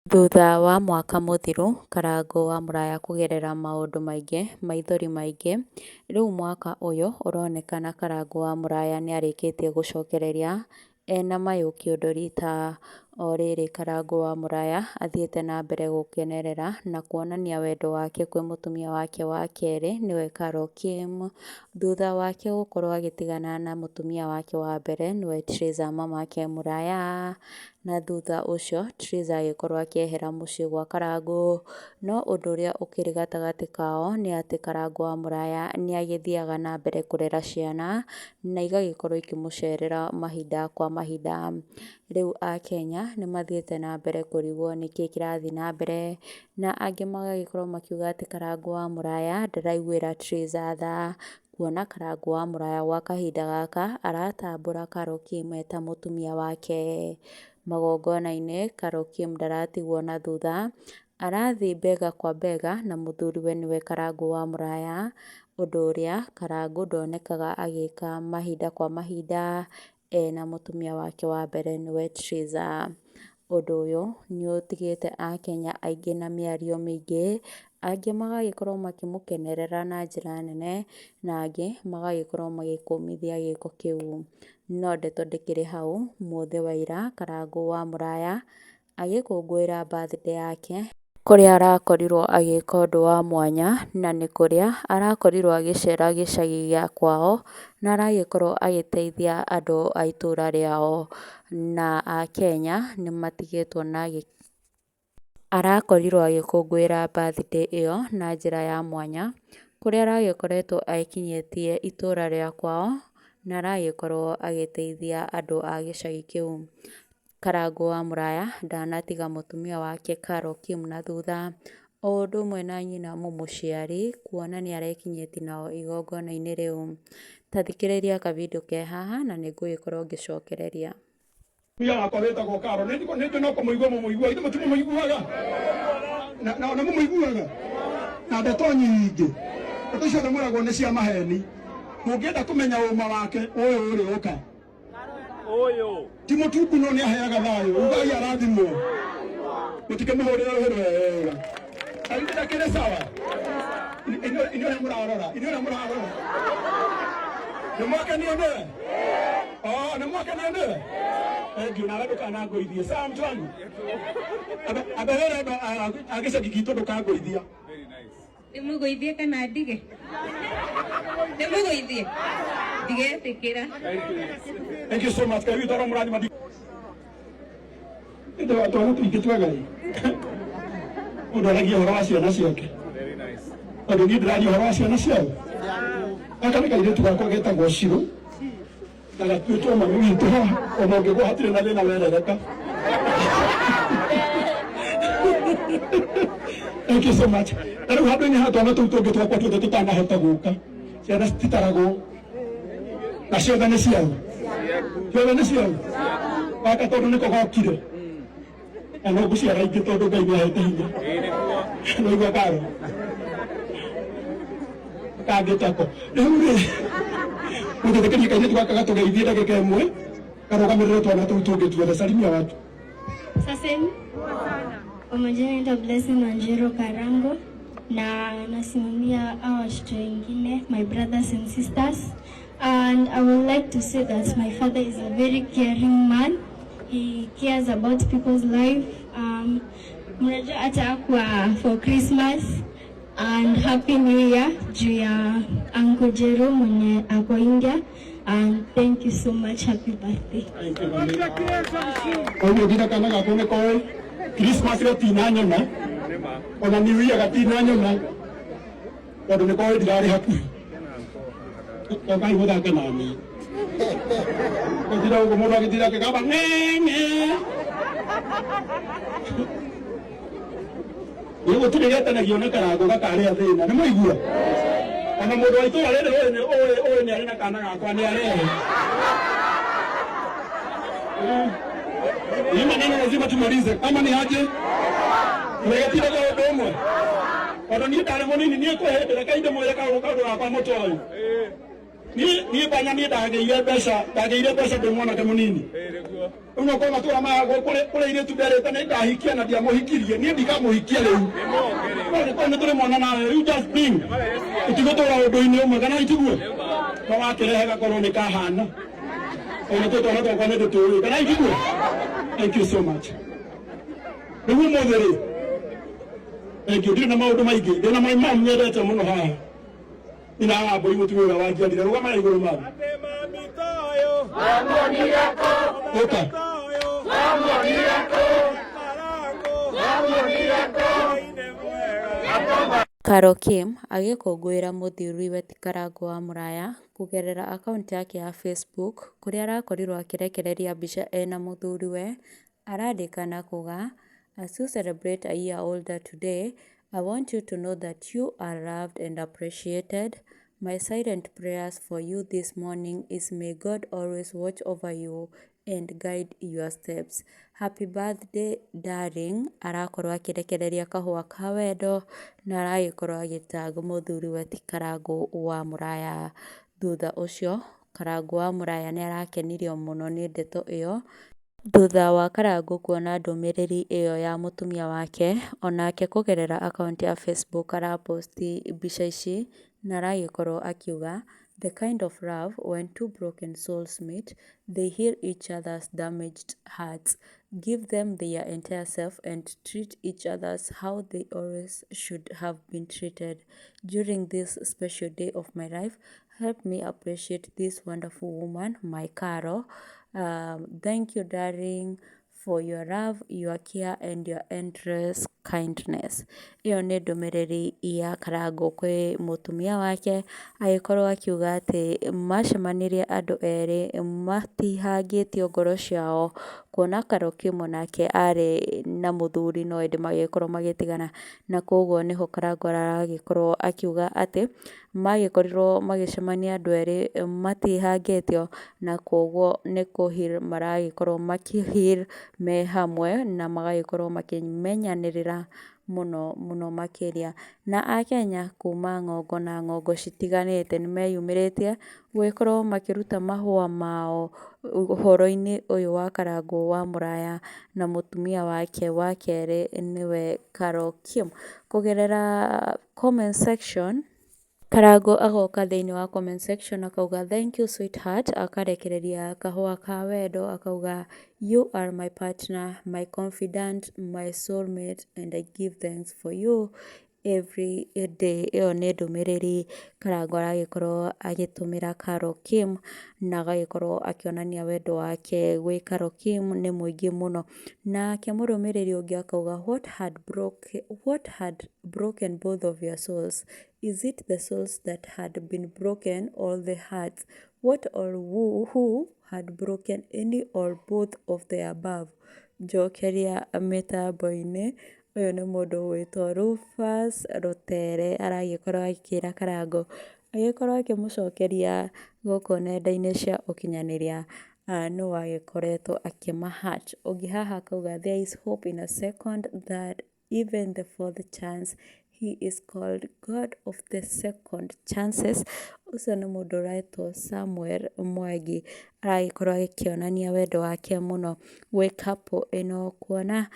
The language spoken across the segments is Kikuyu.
Thutha wa mwaka mũthiru Karangũ wa Mũraya kũgerera maũndũ maingĩ, maithori maingĩ, rĩu mwaka ũyũ ũronekana Karangũ wa Mũraya nĩarĩkĩtie gũcokereria ena mayũ kĩũndũ rita. O rĩrĩ Karangũ wa Mũraya athiĩte na mbere gũkenerera na kuonania wendo wake kwĩ mũtumia wake wa kerĩ nĩwe Carol Kim, thutha wake gũkorwo agĩtigana na mũtumia wake wa mbere nĩwe Triza mamake Mũraya, na thutha ũcio Triza agĩkorwo akĩehera mũciĩ gwa Karangũ, no ũndũ ũrĩa ũkĩrĩ gatagatĩ kao nĩ atĩ Karangũ wa Mũraya nĩ agĩthiaga na mbere kũrera ciana na igagĩkorwo ikĩmũcerera mahinda kwa mahinda. Rĩu akenya nĩ mathiĩte na mbere kũrigwo nĩkĩ kĩrathiĩ na mbere, na angĩ magagĩkorwo makiuga atĩ Karangũ wa Mũraya ndaraiguĩra Triza tha, kuona Karangũ wa Mũraya gwa kahinda gaka aratambũra Carol Kim eta mũtumia wake. Magongona-inĩ Carol Kim ndaratigwo na thutha, arathiĩ bega kwa bega na mũthuriwe nĩwe Karangũ wa Mũraya, ũndũ ũrĩa Karangũ ndonekaga agĩka mahinda kwa mahinda ena mũtumia wake wa mbere nĩwe Triza. Ũndũ ũyũ nĩ ũtigĩte akenya aingĩ na mĩario mĩingĩ, angĩ magagĩkorwo makĩmũkenerera na njĩra nene, na angĩ magagĩkorwo magĩkũmithia gĩko kĩu. No ndeto ndĩkĩrĩ hau, mũthĩ wa ira Karangũ wa Mũraya agĩkũngũĩra birthday yake, kũrĩa arakorirwo agĩka ũndũ wa mwanya, na nĩ kũrĩa arakorirwo agĩcera gĩcagi gĩa kwao, na aragĩkorwo agĩteithia andũ a itũra rĩao, na akenya nĩ matigĩtwo na arakorirwo agĩkũngũĩra birthday ĩyo na njĩra ya mwanya, kũrĩa aragĩkoretwo ekinyĩtie itũra rĩa kwao, na aragĩkorwo agĩteithia andũ a gĩcagi kĩu. Karangũ wa Mũraya ndanatiga mũtumia wake Carol Kim na thutha, o ũndũ ũmwe na nyina mũmũciari, kuona nĩ arekinyĩtie nao igongona-inĩ rĩu. Ta thikĩrĩria kavindio ke haha na nĩ ngũgĩkorwo ngĩcokereria. Mũtumia wakwa wĩtagwo Karo, nĩ njũĩ no kũmũigua mũmũiguaga, ithe mũtimũmũiguaga? Na na mũmũiguaga na ndeto nyingĩ, ndeto ciothe mwĩragwo nĩ cia maheni. Mũngĩenda kũmenya ũma wake, ũyũ ũrĩ ũka Ũyũ. Ti mũtungu no nĩ aheaga thayũ, ugai arathimwo, mũtikĩmũhũrĩre rũhĩ rwega. Aithe ndakĩrĩ sawa, inyuĩ arĩa mũrarora, inyuĩ arĩa mũrarora nĩ mwakenio nĩwe? Oh, nĩ mwakenio nĩwe? Thank you, nawe ndũkanangũithie. Sawa mtu wangu, ambe wĩre andũ a gĩcagi gitũ ndũkangũithia. Ndĩmũgũithie kana ndige? Ndĩmũgũithie? Ndigetĩkĩra. Thank you so much. Karibu toro mũrathima. Ndĩ twana tũingĩ twega ĩ. Mũndũ aragia ũhoro wa ciana ciake. Tondũ niĩ ndĩraria ũhoro wa ciana ciao. Gaka nĩ kairĩtu gakwa getagwo Shiro. Na gatuĩtwo mami witũ haha. Ona ũngĩgwa hatirĩ na thĩna werereka. Thank you so much. Na rĩu handũ-inĩ ha twana tũu tũngĩ twakwa tuothe tũtanahota gũka. Ciana cititaragwo. Na ciothe nĩ ciao. Ciothe nĩ ciao. Gaka tondũ nĩko gokire. Na no ngũciara ingĩ tondũ Ngai nĩ ahete hinya. Nĩwaigua karo? Kangĩ tako. Rĩu rĩ, mũnjĩtĩkĩrie kairĩtu gaka gatũgeithie ndagĩka ĩmwe, karũgamĩrĩre twana tũu tũngĩ tuothe. Salimia watu. Saseni. Kwa majina naitwa Blessing Wanjiru Karango na nasimamia hawa watoto wengine, my brothers and sisters. And I would like to say that my father is a very caring man. He cares about people's life. Mnajua hata kwa for Christmas and Happy New Year juu ya Uncle Jero mwenye ako India. And thank you so much. Happy birthday. Thank you, mami. Koguo nginya kana gakwa nĩ koĩ Christmas gatinanyona ona New Year gatinanyona tondũ nĩ koĩ ndirarĩ hakuhĩ tokai gũthaka nani gũtira ũguo mũndũ agĩtira akĩgamba ng'eng'e nĩ gũtirĩ getanagio na karango gakarĩa thĩna nĩ mwaigua ona mũndũ wa itũra rĩrĩ ũyũ nĩ ũyũ ũyũ nĩ arĩ na kana gakwa nĩ arehe. Hii maneno lazima tumalize kama ni aje twegetiraga ũndũ ũmwe tondũ niĩ ndarĩ mũnini niĩ kwĩ hĩndĩ reke ndĩmwĩre kaũndũ kaũndũ gakwa mũtoĩ. Niĩ banya niĩ ndagĩire mbeca, ndagĩire mbeca ndĩ mwanake mũnini. Rĩu no korwo matũra maya kũrĩ airĩtu nderĩte nĩ ngahikia na ndiamũhikirie, niĩ ndikamũhikia rĩu. No angĩkorwo nĩ tũrĩ mwana nawe, you just bring. Tũtigũtũra ũndũ-inĩ ũmwe kana itiguo? No wakĩrehe gakorwo nĩ kahana. Ona tũ twana twakwa nĩ ndĩtũĩ kana itiguo? Thank you so much. Rĩu ũmũthĩ rĩ, thank you, ndirĩ na maũndũ maingĩ, ndĩ na my mom nyendete mũno haha. Nyina wa mbũri mũtumia ũrĩa wanjiarire, rũgama na igũrũ mami. Ũka. Carol Kim agĩkũngũĩra mũthuriwe ti Karangũ wa Mũraya kũgerera akaunti yake ya Facebook kũrĩa arakorirwo akĩrekereria mbica ena mũthuriwe. Arandĩka na kuga, "As you celebrate a year older today, I want you to know that you are loved and appreciated. My silent prayers for you this morning is may God always watch over you and guide your steps. Happy birthday darling." Arakorwo akĩrekereria kahũa ka wendo na aragĩkorwo agĩ tag mũthuriwe ti Karangũ wa Mũraya. Thutha ũcio Karangũ wa Mũraya nĩ arakenirio mũno nĩ ndeto ĩyo. Thutha wa Karangũ kuona ndũmĩrĩri ĩyo ya mũtumia wake, onake kũgerera akaunti ya Facebook ara post mbica ici na aragĩkorwo akiuga, "The kind of love when two broken souls meet, they heal each other's damaged hearts, give them their entire self and treat each others how they always should have been treated. During this special day of my life, help me appreciate this wonderful woman, my Caro. Thank you darling for your love, your care and your endless kindness." Ĩyo nĩ ndũmĩrĩri ya Karangũ kwĩ mũtumia wake, agĩkorwo akiuga atĩ macemanirie andũ erĩ matihangĩtio ngoro ciao, kuona Carol Kim onake arĩ na mũthuri no ĩndĩ magĩkorwo magĩtigana, na koguo nĩho Karangũ aragĩkorwo akiuga atĩ magĩkorirwo magĩcemania andũ erĩ matihangĩtio, na koguo nĩ kũ heal maragĩkorwo makĩ heal me hamwe na magagĩkorwo makĩmenyanĩrĩra mũno mũno makĩria. Na akenya kuma ng'ongo na ng'ongo citiganĩte nĩ meyumĩrĩtie gũgĩkorwo makĩruta mahũa mao ũhoro-inĩ ũyũ wa Karangũ wa Mũraya na mũtumia wake wa kerĩ nĩwe Carol Kim. Kũgerera comment section, Karangũ agoka thĩinĩ wa comment section akauga, "Thank you sweetheart," akarekereria kahũa ka wendo akauga, "You are my partner, my confidant, my soulmate and I give thanks for you every day." Ĩyo nĩ ndũmĩrĩri Karangũ aragĩkorwo agĩtũmĩra Carol Kim na agagĩkorwo akĩonania wendo wake gwĩ Carol Kim nĩ mũingĩ mũno. Nake mũrũmĩrĩri ũngĩ akauga, "What had broken both of your souls? Is it the souls that had been broken or the hearts? What or who had broken any or both of the above? Njokeria mĩtambo-inĩ." Ũyũ nĩ mũndũ ũgwĩtwo Rufus Rutere aragĩkorwo akĩra Karangũ agĩkorwo akĩmũcokeria gũkũ nenda-inĩ cia ũkinyanĩria nũ wagĩkoretwo akĩma hurt. Ũngĩ haha akauga, "There is hope in a second, third, even the fourth chance. He is called God of the second chances." Ũcio nĩ mũndũ ũretwo Samuel Mwangi aragĩkorwo agĩkĩonania wendo wake mũno gwĩ couple ĩno, kuona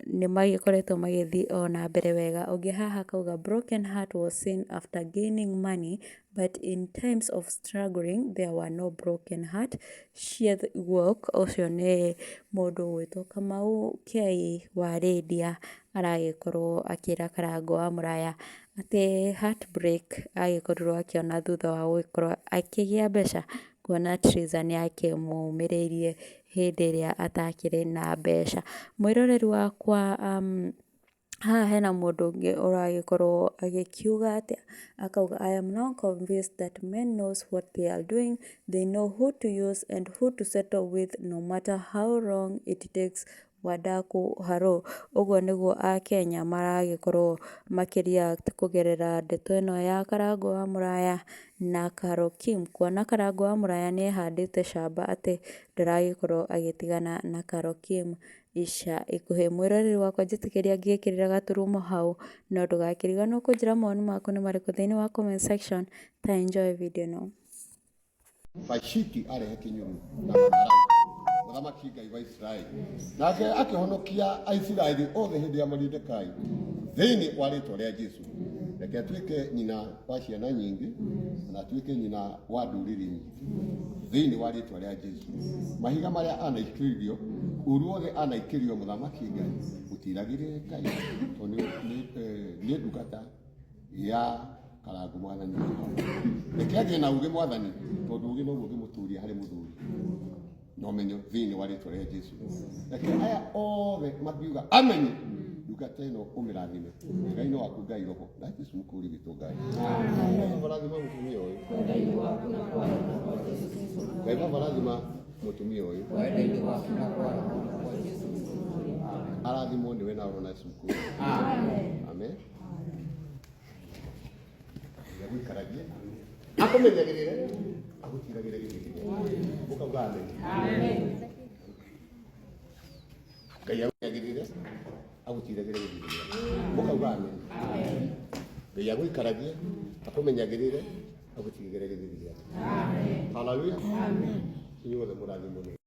nĩ magĩkoretwo magĩthiĩ o na mbere wega. Ũngĩ haha akauga, "Broken heart was seen after gaining money, but in times of struggling there were no broken heart. Sheath walk." Ũcio nĩ mũndũ ũgwĩtwo Kamau K wa Rĩndia aragĩkorwo akĩra Karangũ wa Mũraya atĩ heartbreak agĩkorirwo akĩona thutha wa gũgĩkorwo akĩgĩa mbeca, kuona Triza nĩ akĩmũmĩrĩirie hĩndĩ ĩrĩa atakĩrĩ na mbeca. Mwĩroreri wakwa, haha hena mũndũ ũngĩ ũragĩkorwo agĩkiuga atĩa, akauga, "I am now convinced that men knows what they are doing. They know who to use and who to settle with, no matter how long it takes. Wadaku haro." Ũguo nĩguo akenya maragĩkorwo makĩ react kũgerera ndeto ĩno ya Karangũ wa Mũraya na Carol Kim, kuona Karangũ wa Mũraya nĩ ehandĩte camba atĩ ndaragĩkorwo agĩtigana na Carol Kim. ica ikuhĩ. Mwĩroreri wakwa njĩtĩkĩria ngĩkĩrĩra gaturumo hau, no ndũgakĩriganĩrwo kũnjĩra mawoni maku nĩ marĩkũ thĩinĩ wa comment section. Ta enjoy video ĩno. Vashiti arehe kĩnyũrũri na matharaũ mũthamaki Ngai wa Isiraeli, nake akĩhonokia Aisiraeli othe hĩndĩ ya Moridekai thĩinĩ wa rĩtwa rĩa Jesu. Reke atuĩke nyina wa ciana nyingĩ na atuĩke nyina wa ndũrĩrĩ nyingĩ thĩinĩ wa rĩtwa rĩa Jesu. Mahiga marĩa anaikĩrio, ũru wothe anaikĩrio mũthamaki Ngai ũtiragĩrĩre Ngai, tondũ nĩ ndungata ya Karangũ mwathani. Reke agĩe na ũgĩ mwathani, tondũ ũgĩ noguo ũngĩmũtũria harĩ mũthuri na ũmenyo thĩinĩ wa rĩtwa rĩa Jesu. Reke aya othe mangiuga amenye ndungata ĩno ũmĩrathime wega-inĩ waku Ngai roho na Jesu mũkũri witũ Ngai. Ngai baba rathima mũtumia ũyũ. Ngai baba rathima mũtumia ũyũ. Arathimwo nĩwe na roho na Jesu mũkũri. Amen. Agũikaragie akũmenyagĩrĩre agũtiragĩre gĩthithi ũkauga amen. Ngai agũmenyagĩrĩre agũtiragĩre gĩthithi ũkauga amen. Ngai agũikaragie akũmenyagĩrĩre agũtigĩre gĩthithi gĩake. Haleluya. Inyuothe mũrathimwo nĩ